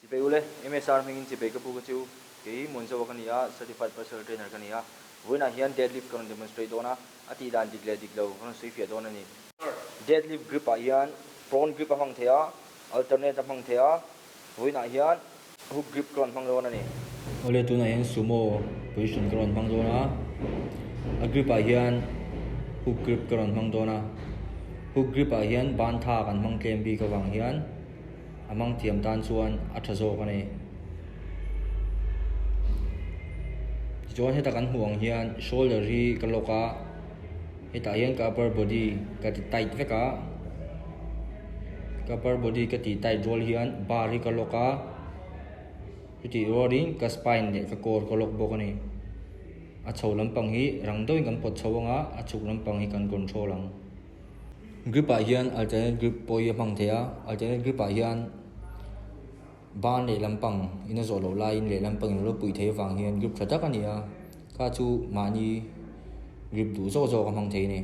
Chipei ule, MSR hmingin chipei ka pu ka chu kei Muanzawa ka ni a, Certified Personal Trainer ka ni a. Vawiinah hian deadlift ka rawn demonstrate dawn a, a tih dan dik leh dik lo ka rawn sawi fiah dawn a ni. Deadlift grip ah hian prone grip a hmang thei a, alternate a hmang thei a, vawiinah hian hook grip ka rawn hmang dawn a ni. Awle tunah hian sumo position ka rawn hmang dawn a, a grip ah hian hook grip ka rawn hmang dawn a, hook grip ah hian ban tha kan hmang tlem bik avang hian A hmang thiam tan chuan a tha zawk a ni. Tichuan heta kan hmuh ang hian shoulder hi ka lock a, hetah hian ka upper body ka ti tight vek a, ka upper body ka tih tight rual hian bar hi ka lock a, chutih rualin ka spine leh ka core ka lock bawk a ni. A chho lampang hi rang deuhin kan pawt chho ang a, a chhuk lampang hi kan control ang. Grip ah hian alternate grip pawh hi a hmang thei a, alternate grip ah hian ban leh lampang in a zawh loh laiin leh lampang in a lo puih theih avang hian grip tha tak a ni a, kha chu mahni grip duh zawk zawk a hmang thei a ni.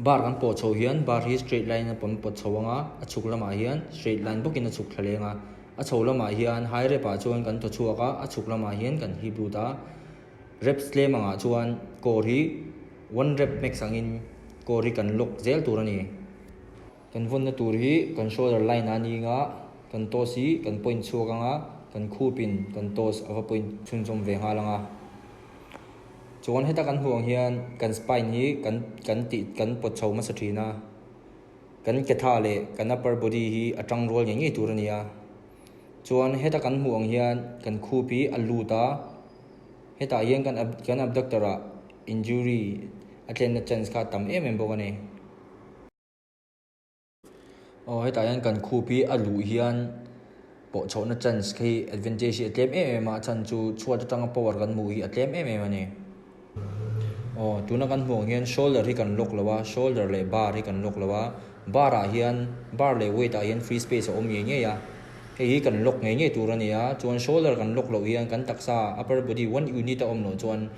Bar kan pawh chho hian bar hi straight line a pawn pawt chho ang a, a chhuk lamah hian straight line bawkin a chhuk thla leng a, a chho lamah hian high rep ah chuan kan thaw chhuak a, a chhuk lamah hian kan hip lut a, reps tlem angah chuan core hi One rep max angin core hi kan lock zel tur a ni. Kan vawnna tur hi kan shoulder line a ni anga kan toes hi kan point chhuak anga kan khupin kan toes a va point chhunzawm ve nghal anga. Chuan heta kan hmuh ang hian kan spine hi kan kan tih kan pawt chho hmasa thin a, kan ketha leh kan upper body hi a tang rual ngei ngei tur a ni a. Chuan heta kan hmuh ang hian kan khup hi a lut a. Hetah hian kan kan abductor ah injury a tlenna chance kha a tam em em bawk a ni. Aw hetah hian kan khup hi a luh hian pawh chhohna chance khi advantage hi a tlem em em a, a chhan chu chhuat atanga power kan hmuh hi a tlem em em a ni. Aw tuna kan hmuh ang hian shoulder hi kan lock lo a, shoulder leh bar hi kan lock lo a, bar ah hian bar leh weight ah hian free space a awm ngei ngei a. Hei hi kan lock ngei ngei tur a ni a, chuan shoulder kan lock loh hian kan taksa upper body one unit a awm loh chuan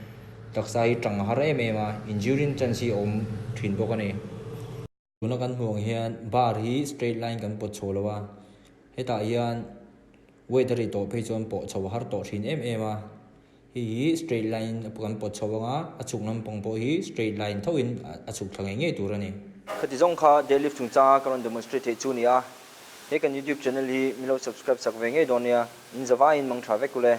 taksa hi tang a har em em a, injury na chance hi a awm thin bawk a ni. Tuna kan hmuh ang hian bar hi straight line kan pawt chho lo a, hetah hian weight a ri tawh phei chuan pawh chho a har tawh thin em em a. Hei hi straight line kan pawt chho anga, a chhuk lampang pawh hi straight line thoin a chhuk thla ngei ngei tur a ni. Khati zawng kha deadlift chungchanga ka rawn demonstrate theih chu ni a, he kan youtube channel hi min lo subscribe sak ve ngei dawn nia, in zavaiin mang tha vek ule.